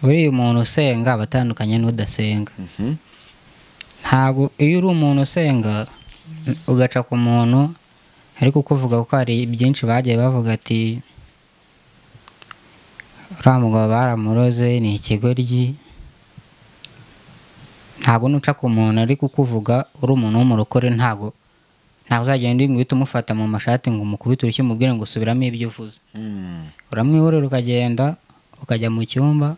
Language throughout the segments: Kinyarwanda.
Uri umuntu usenga abatandukanye n'udasenga. Ntago iyo uri umuntu usenga ugaca ku muntu ariko kuvuga ko hari byinshi bagiye bavuga ati uriya mugabo baramuroze ni ikigoryi. Ntago nuca ku muntu ariko kuvuga uri umuntu w'umurokore ntago uzagenda ngo uhite umufata mu mashati ngo umukubite urushyi umubwire ngo subiramo ibyo uvuze. Uramwihorera ukagenda ukajya mu cyumba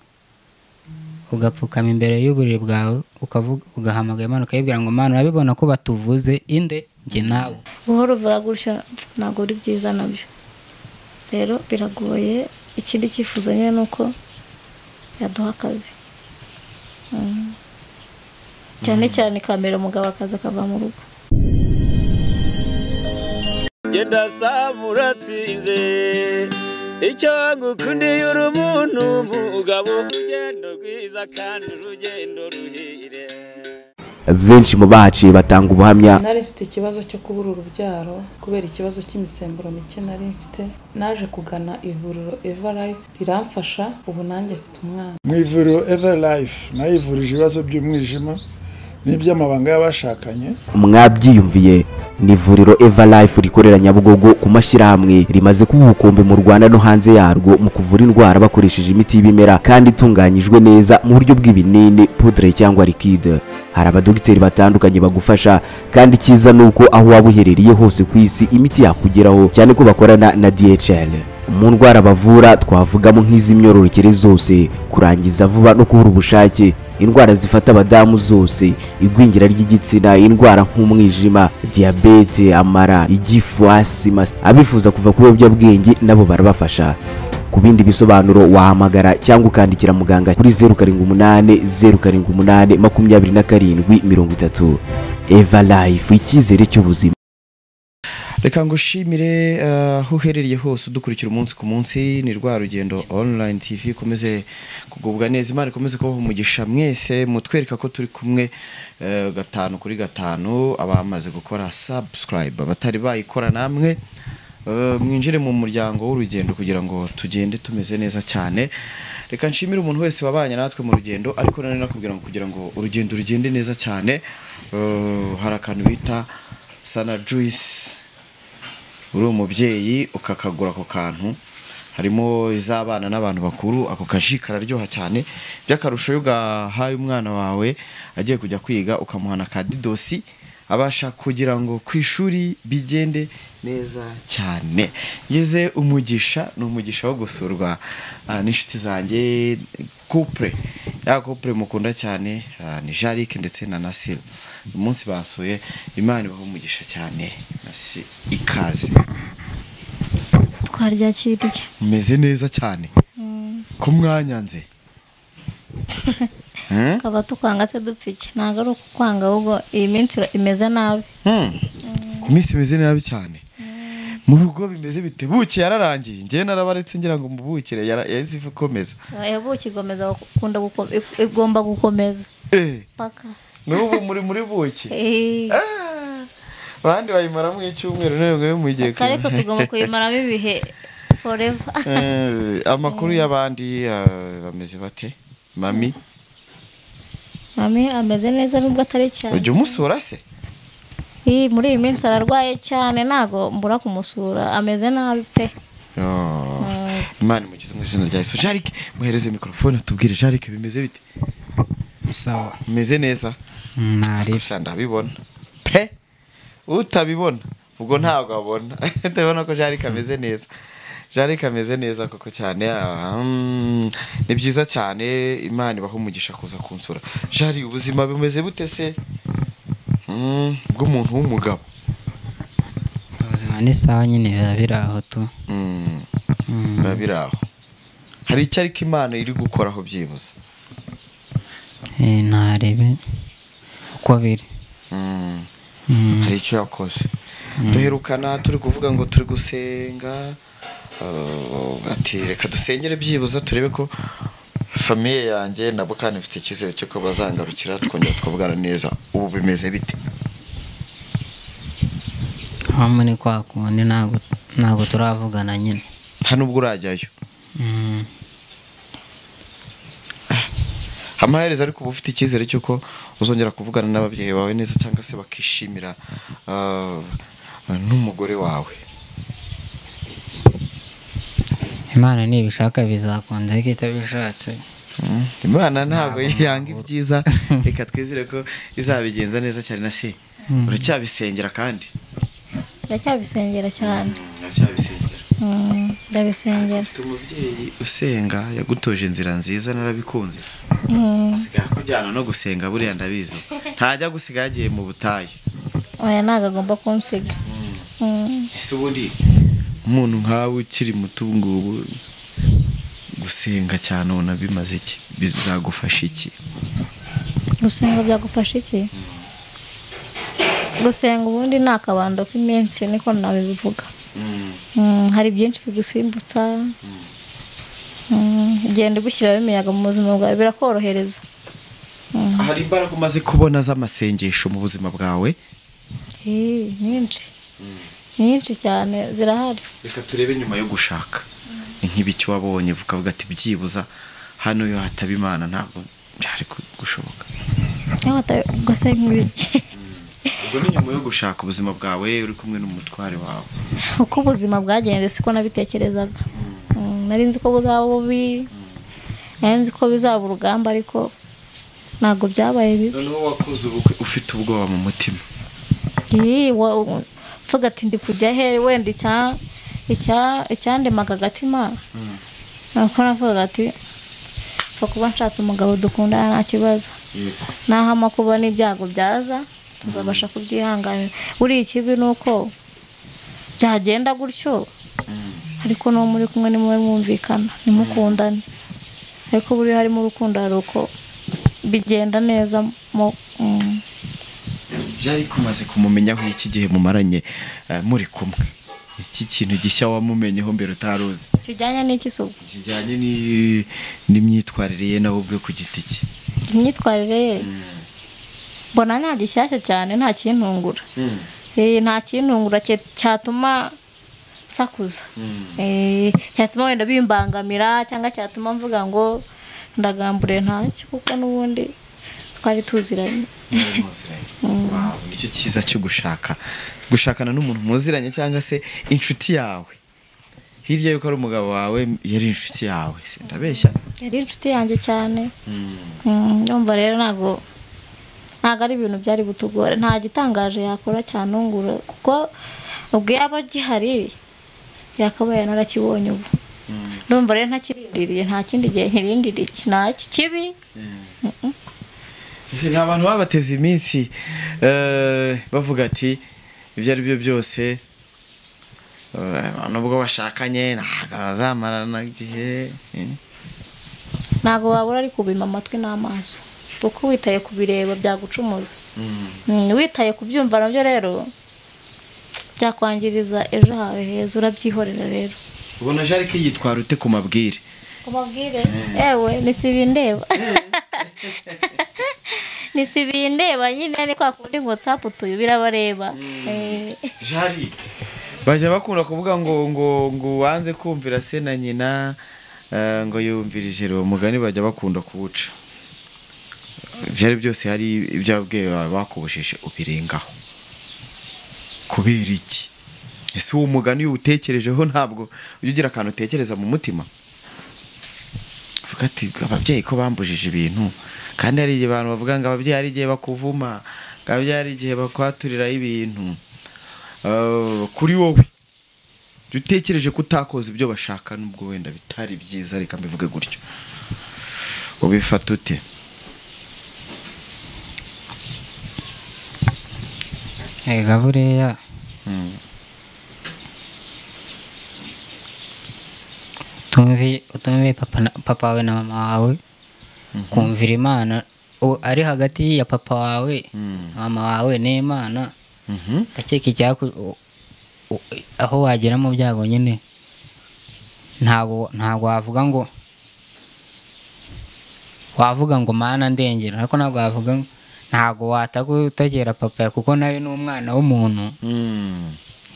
ugapfukama imbere y'uburiri bwawe ukavuga ugahamagara Imana ukayibwira ngo Mana urabibona ko batuvuze inde njye nawe. Guhora uvuga gutya ntabwo ari byiza nabyo. Rero biragoye. Ikindi cyifuzo nyine nuko yaduha akazi. Cyane cyane kamera umugabo akaza akava mu rugo. Genda samuratsinze icyo ngukundiye uri umuntu mugabo urugendo rwiza kandi urugendo ruhire. Benshi mu bahaciye batanga ubuhamya. Nari mfite ikibazo cyo kubura urubyaro kubera ikibazo cy'imisemburo mike nari mfite, naje kugana ivuriro Eva Life riramfasha, ubu nanjye mfite umwana. Mu ivuriro Eva Life nayivurije ibibazo by'umwijima n'iby'amabanga y'abashakanye. Mwabyiyumviye ni ivuriro Eva Life rikorera Nyabugogo ku mashyirahamwe rimaze kuba ubukombe mu Rwanda no hanze yarwo mu kuvura indwara bakoresheje imiti y'ibimera kandi itunganyijwe neza mu buryo bw'ibinini, poudre cyangwa liquide. Hari abadogiteri batandukanye bagufasha kandi cyiza nuko aho waba uherereye hose ku isi imiti yakugeraho, cyane ko bakorana na DHL. Mu ndwara bavura twavugamo nk'iz'imyororokere zose, kurangiza vuba no kubura ubushake, indwara zifata abadamu zose, igwingira ry'igitsina, indwara nk'umwijima, diyabete, amara, igifu, asima. Abifuza kuva ku biyobyabwenge nabo barabafasha. Ku bindi bisobanuro wahamagara cyangwa ukandikira muganga kuri 078 078 27 30. Eva Life, icyizere cy'ubuzima. Reka ngushimire aho uherereye hose udukurikira umunsi ku munsi. Ni rwa rugendo online TV, ikomeze kugubwa neza, Imana ikomeze kubaha umugisha mwese mutwereka ko turi kumwe 5 kuri 5. Abamaze gukora subscribe, abatari bayikora namwe mwinjire mu muryango w'urugendo kugira ngo tugende tumeze neza cyane. Reka nshimire umuntu wese wabanye natwe mu rugendo, ariko none nakubwira ngo kugira ngo urugendo rugende neza cyane hari akantu bita Sana Juice. Uri umubyeyi ukakagura ako kantu, harimo izabana n'abantu bakuru, ako kaji kararyoha cyane. By'akarusho iyo ugahaye umwana wawe agiye kujya kwiga ukamuhana ka didosi, abasha kugira ngo ku ishuri bigende neza cyane. Ngeze umugisha, ni umugisha wo gusurwa n'inshuti zanjye couple ya couple mukunda cyane, ni Jarike ndetse na Nasir. Umunsi basuye, Imana ibahe umugisha cyane. Nasi ikaze. Twaryakiriye. Meze neza cyane. Ko mwanyanze. Kaba tukwanga se dupfike. Ntago ari ukukwanga ahubwo iyi minsi imeze nabi. Iminsi imeze nabi cyane. Mu rugo bimeze bite? Buki yararangiye. Ngiye narabaretse ngira ngo mubukire yahise ikomeza. Buki igomeza gukunda igomba gukomeza. Paka. N'ubu muri buki. Abandi bayimaramo icyumweru none mu gihe. Ariko tugomba kuyimaramo ibihe forever. Amakuru y'abandi bameze bate? Mami? Mami ameze neza nubwo atari cyane. Ujya umusura se? Muri iyi minsi ararwaye cyane ntago mbura kumusura, ameze nabi pe. Imana imukize mu izina rya Yesu. Jarike muhereze microphone atubwire. Jarike bimeze bite? Sawa. Meze neza. Nari ndabibona pe. Utabibona ubwo ntabwo abona. Ndabona ko Jarike ameze neza. Jarike ameze neza koko cyane. Ni byiza cyane, Imana ibahe umugisha kuza kunsura. Jari ubuzima bumeze bute se? Bw'umuntu w'umugabo. Ubuzima ni sawa nyine, biba biraho tu. Biba biraho. Hari icyo ariko Imana iri gukoraho byibuze. Ntarebe uko biri. Hari icyo yakoze. Duherukana turi kuvuga ngo turi gusenga, ati reka dusengere byibuze turebe ko famiye yanjye nabo kandi mfite icyizere cyo ko bazangarukira twongera twavugana neza. Ubu bimeze bite? Hamwe ni kwa kundi ntabwo turavugana nyine. Nta nubwo urajyayo. Amaherezo ariko uba ufite icyizere cy'uko uzongera kuvugana n'ababyeyi bawe neza cyangwa se bakishimira n'umugore wawe. Imana nibishaka bizakunda, ariko itabishatse Imana ntabwo yanga ibyiza, reka twizere ko izabigenza neza cyane. Na se uracyabisengera? Kandi ndacyabisengera cyane. Ndacyabisengera. Ndabisengera. Ufite umubyeyi usenga yagutoje inzira nziza, narabikunze. Asigaye akujyana no gusenga, buriya ndabizi ntajya gusiga yagiye mu butayu. Oya, ntabwo agomba kunsiga. Ese ubundi umuntu nkawe ukiri muto ubu ngubu gusenga cyane ubona bimaze iki? Bizagufasha iki? Gusenga byagufasha iki? Gusenga ubundi ni akabando k'iminsi, niko nabivuga. Hari byinshi bigusimbutsa, ugenda ugushyiraho imiyaga mu buzima bwawe, birakorohereza. Hari imbaraga umaze kubona z'amasengesho mu buzima bwawe? Nyinshi nyinshi cyane zirahari. Reka turebe nyuma yo gushaka ni nk'ibiki wabonye ukavuga ati byibuza hano yo hataba Imana ntabwo byari gushoboka. Gusa nk'ibiki? Ubwo ni nyuma yo gushaka ubuzima bwawe uri kumwe n'umutware wawe. Uko ubuzima bwagenze siko nabitekerezaga. Nari nzi ko buzaba bubi, nari nzi ko bizaba urugamba, ariko ntabwo byabaye bibi. Noneho wakoze ubukwe ufite ubwoba mu mutima? Mvuga ati ndi kujya he, wenda icyandemaga agatima nuko navuga ati pfa kuba nshatse umugabo dukundana nta kibazo, naho amakuba n'ibyago byaza tuzabasha kubyihanganira. Buriya ikibi ni uko byagenda gutyo, ariko n'uwo muri kumwe nimube mwumvikana nimukundane, ariko buriya harimo urukundo hari uko bigenda neza. Byari kumaze kumumenyaho iki gihe mumaranye muri kumwe, iki kintu gishya wamumenyeho mbere utaruzi? Kijyanye n'iki se ubwo? Kijyanye n'imyitwarire ye nawe ubwe ku giti cye. Imyitwarire ye mbona nta gishyashya cyane, nta kintungura. Nta kintungura cyatuma nsakuza, cyatuma wenda bimbangamira, cyangwa cyatuma mvuga ngo ndagambure, ntacyo, kuko n'ubundi twari tuziranye. Nicyo cyiza cyo gushakana n'umuntu muziranye cyangwa se inshuti yawe. Hirya yuko ari umugabo wawe yari inshuti yawe, sindabeshya? Yari inshuti yanjye cyane. Ndumva rero ntabwo ari ibintu byari butugore, nta gitangaje yakora cyanungura, kuko ubwo yaba gihari yakabaye narakibonye ubu. Ndumva rero ntakirindiriye, nta kindi gihe nkirindiriye, ntacyo kibi. Ni abantu babateze iminsi bavuga ati ibyo ari byo byose nubwo bashakanye ntabwo bazamarana igihe. Ntabwo wabura ariko ubima amatwi n'amaso, kuko witaye kubireba byagucumuza, witaye kubyumva nabyo rero byakwangiriza ejo hawe heza, urabyihorera rero. Ubona Jarike yitwara ute ku mabwire? Ku mabwire? Ewe nisibindeba. Nisibindeba nyine, ni kwa kundi WhatsApp utuye birabareba. Jari bajya bakunda kuvuga ngo ngo ngo wanze kumvira se na nyina ngo yumvirije uwo mugani, bajya bakunda kuwuca. Byari byose hari ibyabwiye bakubushije ubirengaho. Kubera iki? Ese uwo mugani utekerejeho ntabwo ujya ugira akantu utekereza mu mutima? Uvuga ati ababyeyi ko bambujije ibintu, kandi hari igihe abantu bavuga ngo ababyeyi hari igihe bakuvuma, ababyeyi hari igihe bakwaturiraho ibintu. Kuri wowe utekereje ko utakoze ibyo bashaka nubwo wenda bitari byiza, reka mbivuge gutyo, ubifata ute? Ega buriya utumviye papa wawe na mama wawe, kumvira Imana ari hagati ya papa wawe mama wawe n'Imana, ndakeka icyaku aho wagera mu byago nyine ntabwo wavuga ngo Mana ndengera, ariko ntabwo wavuga ntabwo watagutegera papa, kuko nawe ni umwana w'umuntu.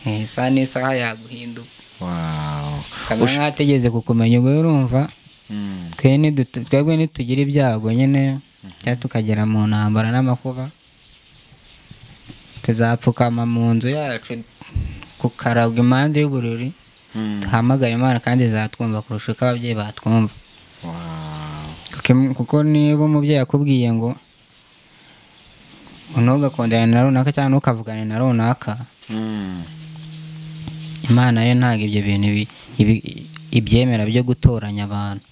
Isaha n'isaha yaguhinduka. Wow. Kamwe nkategeze kukumenya ubwo urumva Twebwe nitugira ibyago nyine cyangwa tukagera mu ntambara n'amakuba, tuzapfukama mu nzu yacu kukaragwa impande y'uburiri, duhamagara Imana kandi izatwumva kurusha uko ababyeyi batwumva. Kuko niba umubyeyi akubwiye ngo ntugakundane na runaka cyangwa ntukavugane na runaka, Imana yo ntabwo ibyo bintu ibyemera byo gutoranya abantu.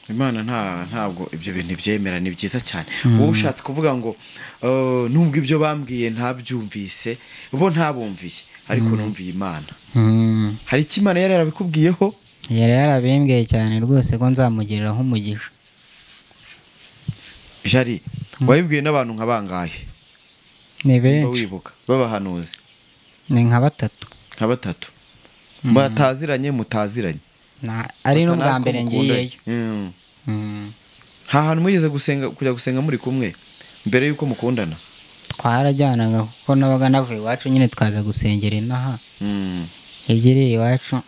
Imana ntabwo ibyo bintu ibyemera. Ni byiza cyane. Wowe ushatse kuvuga ngo nubwo ibyo bambwiye ntabyumvise, bo ntabumviye, ariko numviye Imana. Hari icyo Imana yari yarabikubwiyeho? Yari yarabimbwiye cyane rwose ko nzamugiriraho umugisha. Jari, wabibwiye n'abantu nka bangahe? Ni benshi. Wibuka babahanuzi? Ni nka batatu. Nka batatu. Mutaziranye mutaziranye. Ari n'ubwa mbere ngiyeyo. Nta hantu mugeze gusenga, kujya gusenga muri kumwe mbere yuko mukundana? Twarajyanaga kuko nabaga navuye iwacu nyine twaza gusengera inaha. Yegereye iwacu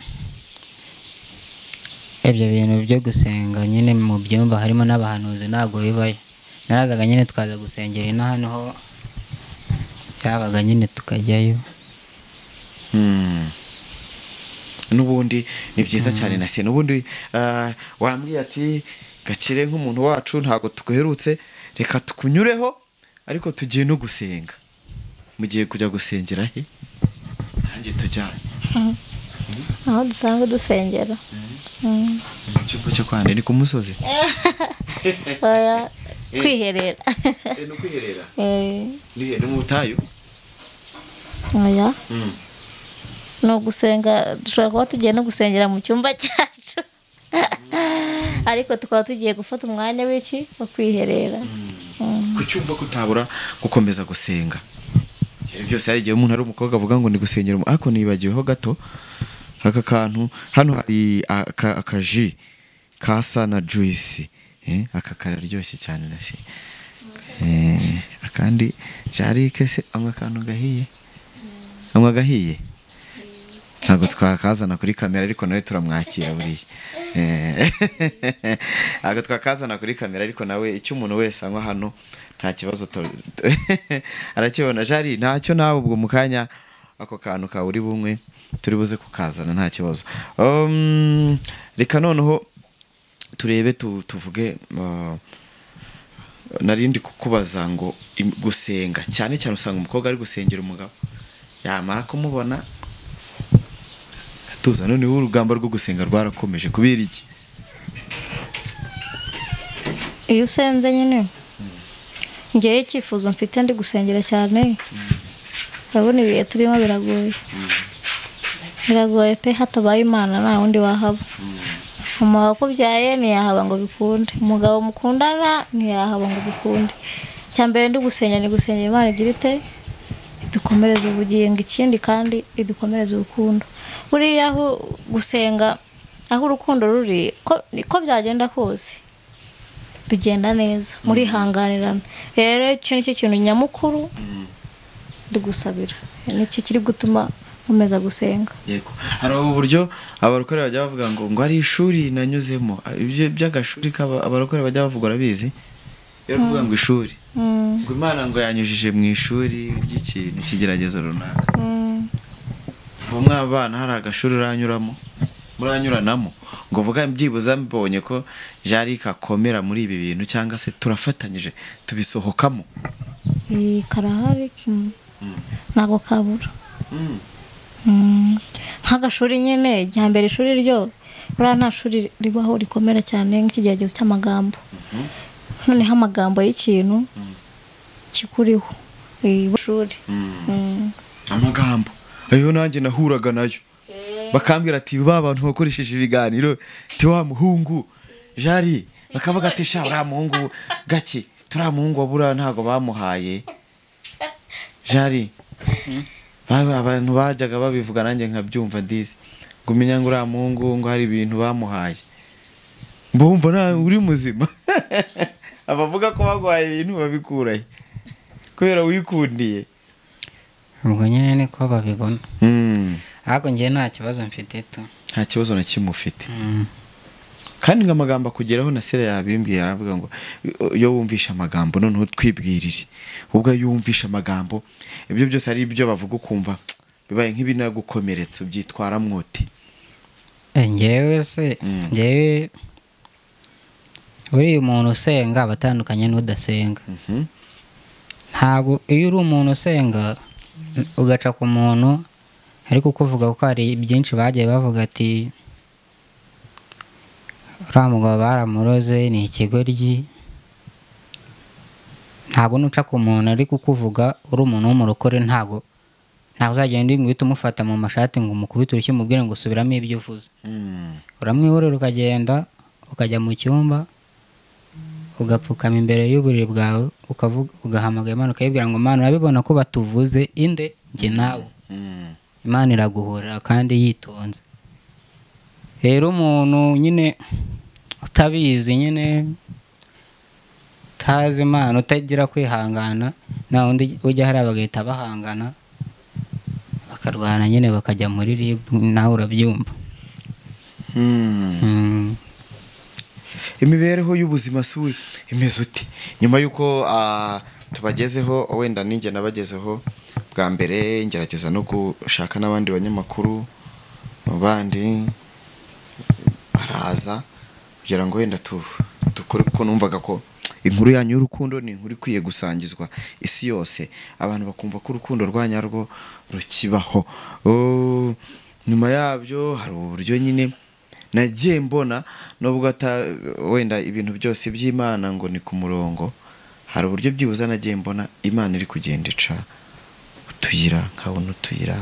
ibyo bintu byo gusenga nyine mu byumba harimo n'abahanuzi ntabwo bibayo. Narazaga nyine twaza gusengera inaha, niho cyabaga nyine tukajyayo. N'ubundi ni byiza cyane na se. N'ubundi wambwiye ati Gakire nk'umuntu wacu ntabwo tuguherutse, reka tukunyureho, ariko tugiye no gusenga. Mugiye kujya gusengera he? Nanjye tujyane. Aho dusanzwe dusengera. Mu cyumba cyo kwande ni ku musozi? Oya, kwiherera. Ni ukwiherera? Ni mu butayu? Oya. No gusenga dushobora kuba tugiye no gusengera mu cyumba cyacu. Ariko tukaba tugiye gufata umwanya w'iki wo kwiherera. Ku cyumba kutabura gukomeza gusenga. Byose hari igihe umuntu ari umukobwa avuga ngo ni gusengera, ariko nibagiweho gato aka kantu hano hari akaji kasa na juice, aka kararyoshye cyane nasi. Akandi Jarike se amwe kantu gahiye? Amwe gahiye? Ntabwo twakazana kuri kamera ariko nawe turamwakira buriya. Ntabwo twakazana kuri kamera ariko nawe icyo umuntu wese anywa hano nta kibazo arakibona. Jari ntacyo nawe ubwo mukanya ako kantu ka uri bumwe turi buze kukazana nta kibazo. Reka noneho turebe tuvuge narindi kukubaza ngo gusenga cyane cyane usanga umukobwa ari gusengera umugabo yamara kumubona tuza. Noneho urugamba rwo gusenga rwarakomeje kubera iki? Iyo usenze nyine ngewe icyifuzo mfite ndi gusengera cyane. Urabona ibihe turimo biragoye. Biragoye pe, hatabaye Imana nta wundi wahaba. Umugabo akubyaye ntiyahaba ngo bikunde, umugabo mukundana ntiyahaba ngo bikunde. Icya mbere ndi gusengera ni gusengera Imana igira ite idukomereze ubugingo, ikindi kandi idukomereze urukundo. Buriya aho gusenga aho urukundo ruri ko byagenda kose bigenda neza, murihanganirana. Rero icyo nicyo kintu nyamukuru ndi gusabira, nicyo kiri gutuma nkomeza gusenga. Yego, hari uburyo abarokore bajya bavuga ngo ari ishuri nanyuzemo, ibyo by'agashuri abarokore bajya bavuga urabizi, rero kuvuga ngo ishuri ngo Imana ngo yanyujije mu ishuri ry'ikintu kigeragezo runaka. Bamwe abana hari agashuri uranyuramo muranyuranamo ngo vuga byibuza mbonye ko Jarike akomera muri ibi bintu cyangwa se turafatanyije tubisohokamo. Karahari ntabwo kabura. Nk'agashuri nyine ijya mbere ishuri ryo buriya nta shuri ribaho rikomera cyane nk'ikigeragezo cy'amagambo. Noneho amagambo y'ikintu kikuriho ishuri. Amagambo ayo nanjye nahuraga nayo bakambwira ati ba bantu bakoresheje ibiganiro ti wa muhungu Jari, bakavuga ati sha uriya muhungu gake turiya muhungu wabura ntago bamuhaye Jari. Abantu bajyaga babivuga nanjye nkabyumva disi ngo umenya ngo uriya muhungu ngo hari ibintu bamuhaye, mbumva nawe uri muzima. Abavuga ko baguhaye ibintu babikurahe kubera wikundiye. Ubwo nyine niko babibona. Ariko njye nta kibazo mfite tu. Nta kibazo na kimwe ufite. Kandi ngo amagambo akugeraho na Sera yabimbwiye, aravuga ngo iyo wumvisha amagambo noneho twibwirire, ubwo iyo wumvisha amagambo ibyo byose ari ibyo bavuga ukumva bibaye nk'ibinagukomeretsa, ubyitwara mwote. Njyewe se njyewe uriya umuntu usenga abatandukanye n'udasenga. Ntabwo iyo uri umuntu usenga ugaca ku muntu ariko kuvuga ko hari byinshi bagiye bavuga ati uriya mugabo baramuroze ni ikigoryi, ntabwo nuca ku muntu ariko kuvuga uri umuntu w'umurokore ntabwo uzagenda uhita umufata mu mashati ngo umukubite urushyi umubwire ngo subiramo ibyo uvuze. Uramwihorera ukagenda ukajya mu cyumba ugapfukama imbere y'uburiri bwawe ukavuga, ugahamagara Imana ukayibwira ngo Mana urabibona ko batuvuze inde njye nawe. Imana iraguhorera kandi yitonze. Rero umuntu nyine utabizi nyine utazi Imana utagira kwihangana, na undi ujya hariya bagahita bahangana bakarwana nyine bakajya muri RIB, nawe urabyumva. Imibereho y'ubuzima si imeze ute nyuma yuko tubagezeho, wenda ninjye nabagezeho bwa mbere ngerageza no gushaka n'abandi banyamakuru bandi baraza kugira ngo wenda dukore, kuko numvaga ko inkuru yanyu y'urukundo ni inkuru ikwiye gusangizwa isi yose, abantu bakumva ko urukundo rwa nyarwo rukibaho. Nyuma yabyo hari uburyo nyine nagiye mbona nubwo wenda ibintu byose by'Imana ngo ni ku murongo, hari uburyo byibuza nagiye mbona Imana iri kugenda ica utuyira, nkabona utuyira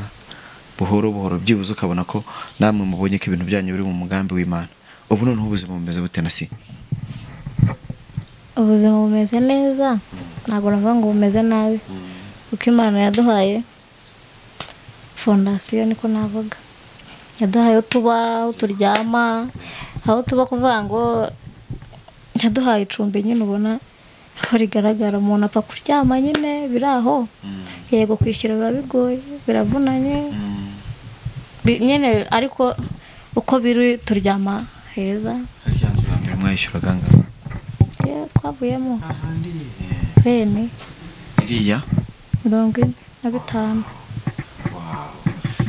buhoro buhoro, byibuza ukabona ko namwe mubonye ko ibintu byanyu biri mu mugambi w'Imana. Ubu noneho ubuzima bumeze bute na si? Ubuzima bumeze neza, ntabwo navuga ngo bumeze nabi, kuko Imana yaduhaye fondasiyo, niko navuga. Yaduhaye aho tuba, aho turyama, aho tuba, kuvuga ngo yaduhaye icumbi nyine ubona aho rigaragara, umuntu apfa kuryama nyine biri aho. Yego kwishyura biba bigoye, biravunanye nyine, ariko uko biri turyama heza. Mwishyuraga angahe? Twavuyemo bene iriya 45.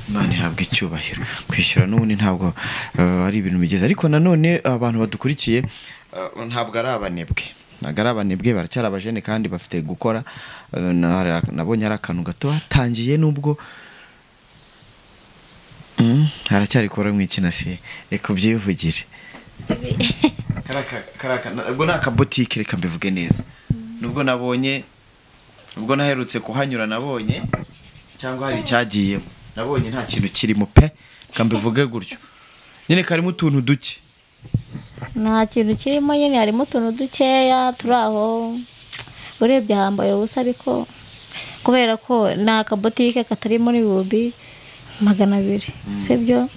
Imana ihabwa icyubahiro. Kwishyura n'ubundi ntabwo ari ibintu bigeze, ariko nanone abantu badukurikiye ntabwo ari abanebwe, ntabwo ari abanebwe, baracyari abajene kandi bafite gukora. Nabonye ari akantu gato batangiye, nubwo haracyari kora mu ikinasi, reka ubyivugire. Ubwo ni akabotike, reka mbivuge neza. Nubwo nabonye, ubwo naherutse kuhanyura nabonye cyangwa hari icyagiyemo, nabonye nta kintu kirimo pe, reka mbivuge gutyo nyine, karimo utuntu duke. Nta kintu kirimo nyine, harimo utuntu dukeya turi aho, urebye hambaye ubusa, ariko kubera ko ni akabotike katari muri 200,000, sibyo?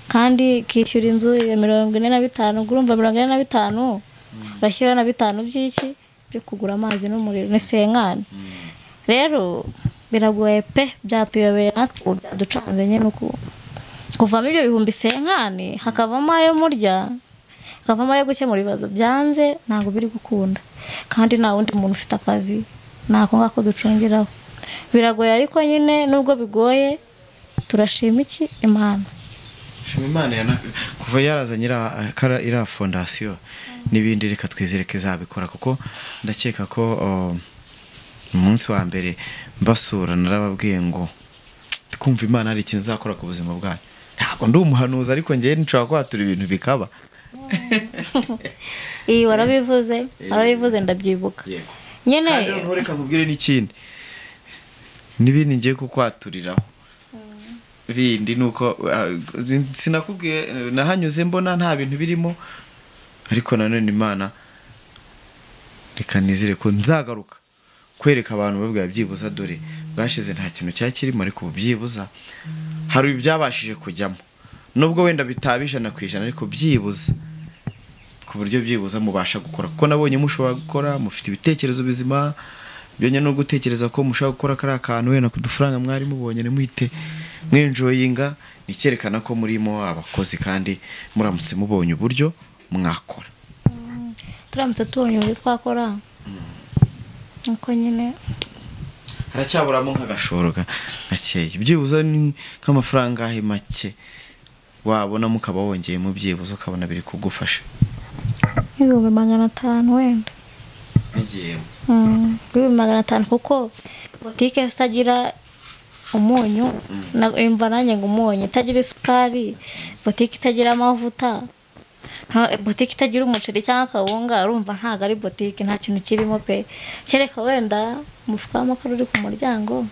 Kandi kishyura inzu ya 45, urumva 45 urashyira na 5 by'iki byo kugura amazi n'umuriro ni senkani. Rero biragoye pe, byatuyobeye natwe byaducanze nyine, uko kuvamo ibyo bihumbi senkani hakavamo ayo murya, hakavamo ayo gukemura ibibazo byanze, ntabwo biri gukunda. Kandi nta wundi muntu ufite akazi, nako ngako ducungiraho. Biragoye ariko nyine nubwo bigoye turashima iki Imana. Imana kuva yarazanye iriya fondasiyo n'ibindi, reka twizere ko izabikora, kuko ndakeka ko umunsi wa mbere mbasura narababwiye ngo kumva Imana hari ikintu izakora ku buzima bwanyu. Ntabwo ndi umuhanuzi, ariko njyewe nshobora kwatura ibintu bikaba. Iyi warabivuze, warabivuze ndabyibuka. Nyine kandi reka nkubwire n'ikindi n'ibindi ngiye kukwaturiraho bindi, nuko sinakubwiye nahanyuze mbona nta bintu birimo, ariko nanone Imana reka nizere ko nzagaruka kwereka abantu babwa byibuza, dore bwashize nta kintu cyakirimo, ariko byibuza hari ibyabashije kujyamo, nubwo wenda bitaba 100% ariko byibuza ku buryo byibuza mubasha gukora, kuko nabonye mushobora gukora, mufite ibitekerezo bizima byonye no gutekereza ko mushobora gukora kari akantu wenda kudufaranga mwari mubonye nimuhite mwenjoyinga, ni cyerekana ko murimo abakozi kandi muramutse mubonye uburyo mwakora. Turamutse tubonye uburyo twakora nkuko nyine haracyaburamo nk'agashoro gakeya, byibuze ni nk'amafaranga ahe make wabona mukaba wongeye mu byibuze ukabona biri kugufasha? 500,000 wenda nigiyemo 500,000 kuko botike itagira umunyu imva nanjye ngo umunyu itagira isukari, botike itagira amavuta, botike itagira umuceri cyangwa akawunga, urumva ntago ari botike, nta kintu kirimo pe. Kereka wenda umufuka w'amakara uri ku muryango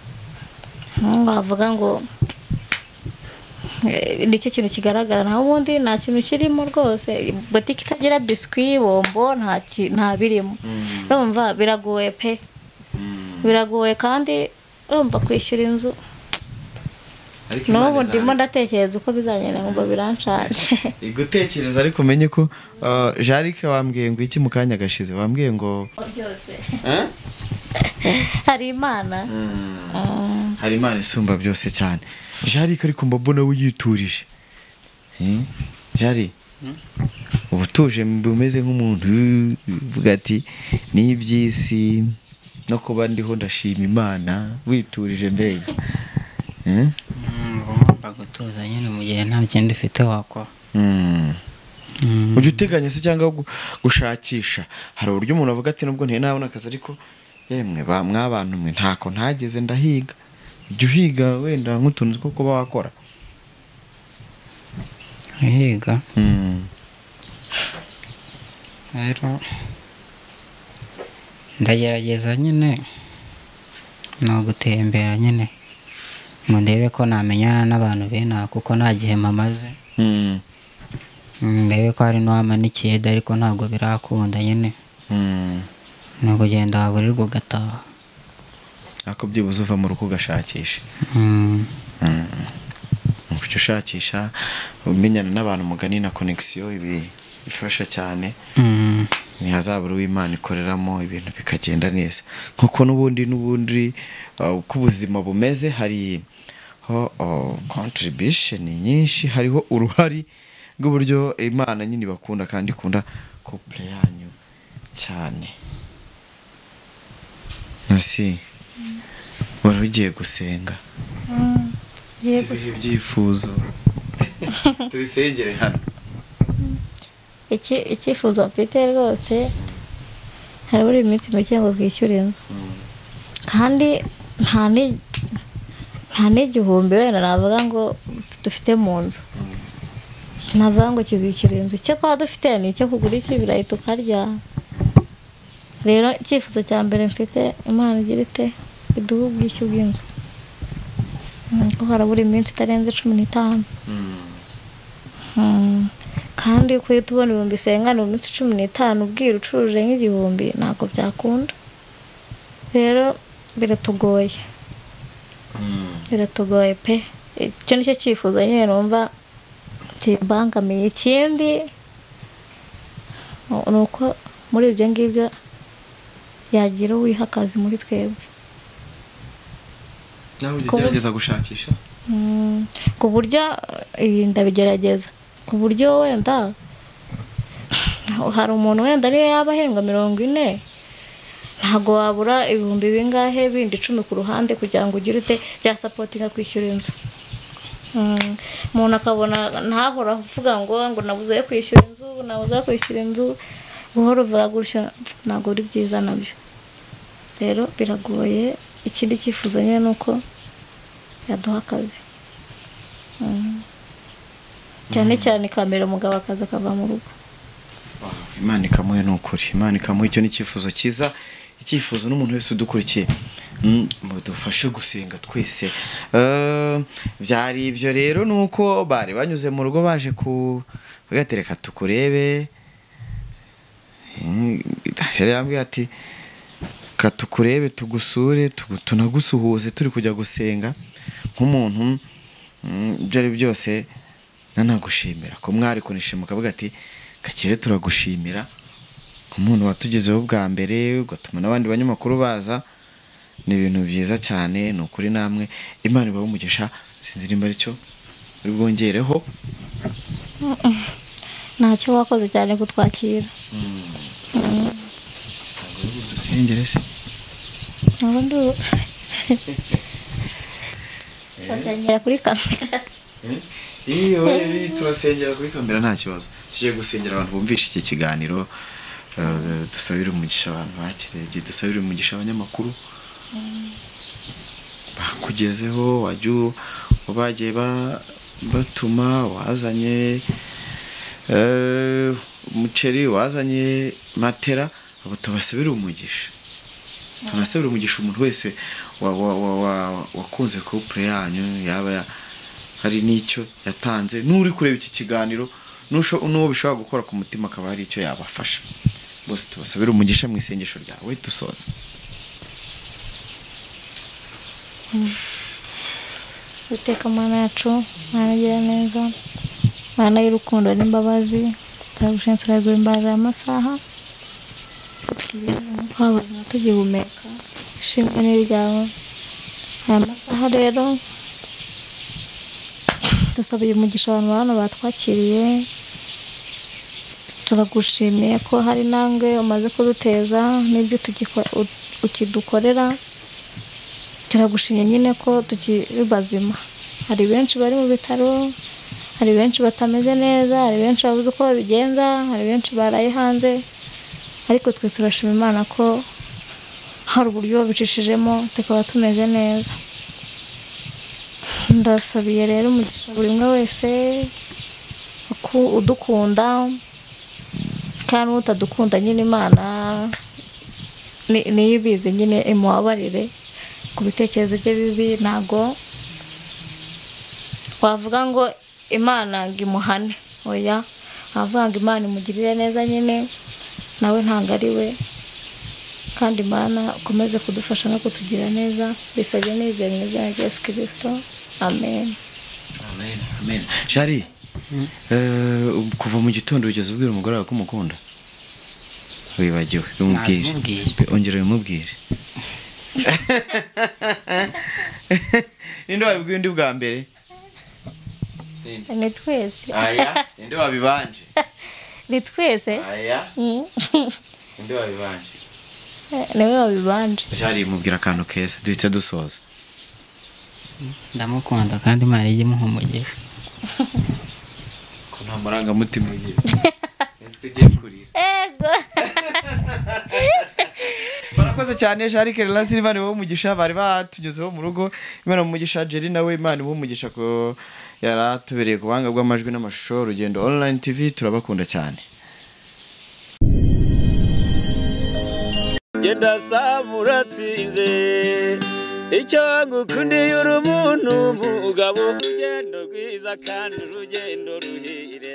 wavuga ngo nicyo kintu kigaragara, naho ubundi nta kintu kirimo rwose. Botike itagira biswi, bombo, nta birimo. Urumva biragoye pe, biragoye kandi urumva kwishyura inzu n'ubu ndimo ndatekereza uko bizagenda ngo biranshanze. Igutekereza ariko umenye ko Jarike wambwiye ngo iki mu kanya gashize, wambwiye ngo byose hari Imana, hari Imana isumba byose cyane. Jarike ariko mbona wiyiturije. Jari ubutuje bumeze nk'umuntu uvuga ati n'iby'isi no kuba ndiho ndashima Imana, witurije mbega. Ugomba gutuza nyine mu gihe nta kindi ufite wakora. Ujya uteganya se cyangwa gushakisha? Hari uburyo umuntu avuga ati nubwo ntiye nabona akazi ariko yemwe mwabantu mwe ntako ntageze ndahiga. Ujya uhiga wenda nk'utuntu two kuba wakora? Higa rero ndagerageza nyine no gutembera nyine ngo ndebe ko namenyana n'abantu bena kuko nta gihe mamaze. Ndebe ko hari n'uwamanikiye ariko ntabwo birakunda nyine. Ni ukugenda waburirwa ugataha. Ariko byibuze uva mu rugo ugashakisha. Ujya ushakisha umenyana n'abantu mugani na connection ibi bifasha cyane. Ntihazabura uw'Imana ikoreramo ibintu bikagenda neza. Nkuko n'ubundi uko ubuzima bumeze hari contribution nyinshi, hariho uruhari rw'uburyo Imana nyine bakunda kandi ikunda couple yanyu cyane. Nasi wari ugiye gusenga? Ngiye gusenga. Ibyifuzo tubisengere hano. Icyifuzo mfite rwose hari buri minsi mike ngo twishyure inzu, kandi nta n'igihumbi wenda navuga ngo dufite mu nzu, navuga ngo kizishyura inzu. Icyo twaba dufite ni icyo kugura iki ibirayi tukarya. Rero icyifuzo cya mbere mfite, Imana igira ite iduhe ubwishyu bw'inzu, kuko harabura iminsi itarenze 15. Kandi kuhita ubona 50,000 mu minsi 15 ubwira ucuruje nk'igihumbi ntabwo byakunda. Rero biratugoye, biratugoye pe. Icyo nicyo cyifuzo nyine numva kibangamiye. Ikindi ni uko muri ibyo ngibyo yagira uwiha akazi muri twebwe. Nawe ugerageza gushakisha ku buryo ndabigerageza ku buryo wenda hari umuntu wenda ariyo yaba ahembwa 40, ntabwo wabura ibihumbi bingahe bindi 10 ku ruhande kugira ngo ugire ute bya supportinga kwishyura inzu. Umuntu akabona ntahora avuga ngo nabuze kwishyura inzu, nabuze kwishyura inzu, guhora uvuga gutyo ntabwo ari byiza nabyo. Rero biragoye. Ikindi cyifuzo nyine nuko yaduha akazi, cyane cyane kamera umugabo akaza akava mu rugo. Imana ikamuhe n'ukuri, Imana ikamuhe. Icyo ni icyifuzo cyiza, icyifuzo n'umuntu wese udukurikiye mudufashe gusenga twese. Byari ibyo rero nuko bari banyuze mu rugo baje ku bagatereka tukurebe. Yambwiye ati katukurebe tugusure tunagusuhuze turi kujya gusenga nk'umuntu. Ibyo ari byose nanagushimira ko mwari kunishima mukavuga ati Gakire turagushimira nk'umuntu watugezeho bwa mbere ugatuma n'abandi banyamakuru baza. Ni ibintu byiza cyane, ni ukuri namwe Imana ibahe umugisha. Sinzi nimba aricyo uri bwongereho. Ntacyo wakoze cyane kutwakira. Dusengere se? Ntabwo ndi basengera kuri kamera. Iyo turasengera kuri kamera nta kibazo. Tugiye gusengera abantu bumvisha iki kiganiro, dusabire umugisha abantu bakirebye, dusabire umugisha abanyamakuru bakugezeho, wajya bagiye batuma, wazanye umuceri, wazanye matera, abo tubasabire umugisha. Tunasabira umugisha umuntu wese wakunze couple yanyu, yaba hari n'icyo yatanze, n'uri kureba iki kiganiro n'uwo bishobora gukora ku mutima akaba hari icyo yabafasha. Bose tubasabira umugisha mu isengesho ryawe dusoza. Uwiteka Mana yacu, Mana igira neza, Mana y'urukundo n'imbabazi, turagushimira, turaguhimbaza aya masaha twabona tugihumeka, ishimwe ni iryawe. Aya masaha rero dusabiye umugisha abantu hano batwakiriye, turagushimiye ko hari intambwe umaze kuduteza n'ibyo ukidukorera, turagushimye nyine ko tukiri bazima. Hari benshi bari mu bitaro, hari benshi batameze neza, hari benshi babuze uko babigenza, hari benshi baraye hanze, ariko twe turashima Imana ko hari uburyo babicishijemo tukaba tumeze neza. Ndasabiye rero umugisha buri umwe wese udukunda kandi utadukunda nyine Imana niyo ibizi nyine imubabarire ku bitekerezo bye bibi. Ntago wavuga ngo Imana ngo imuhane, oya, wavuga ngo Imana imugirire neza nyine, nawe ntabwo ari we. Kandi Imana ukomeze kudufasha no kutugira neza, bisabye nizeye mu izina rya Yesu Kristo, amen. Amen, amen. Shari, kuva mu gitondo ugeze ubwira umugore wawe ko umukunda? Wibagiwe, bimubwire. Ongera bimubwire. Ninde wabibwiye undi bwa mbere? Ni twese. Aya, ninde wabibanje? Ni twese. Aya. Ninde wabibanje? Niwe wabibanje. Shari, mubwira akantu keza duhita dusoza. Ndamukunda kandi Imana ijye imuha umugisha. Ko nta marangamutima ugize. Nzi ko ugiye kurira. Ego. Barakoze cyane Shari Kerela Silva, niwe umugisha bari batunyuzeho mu rugo. Imana umugisha Jerry nawe Imana umugisha ko yaratubereye ku buhanga bw'amajwi n'amashusho. Rugendo Online TV turabakunda cyane. Genda samuratsinze icyo ngukundiye uri umuntu mugabo, urugendo rwiza kandi urugendo ruhire.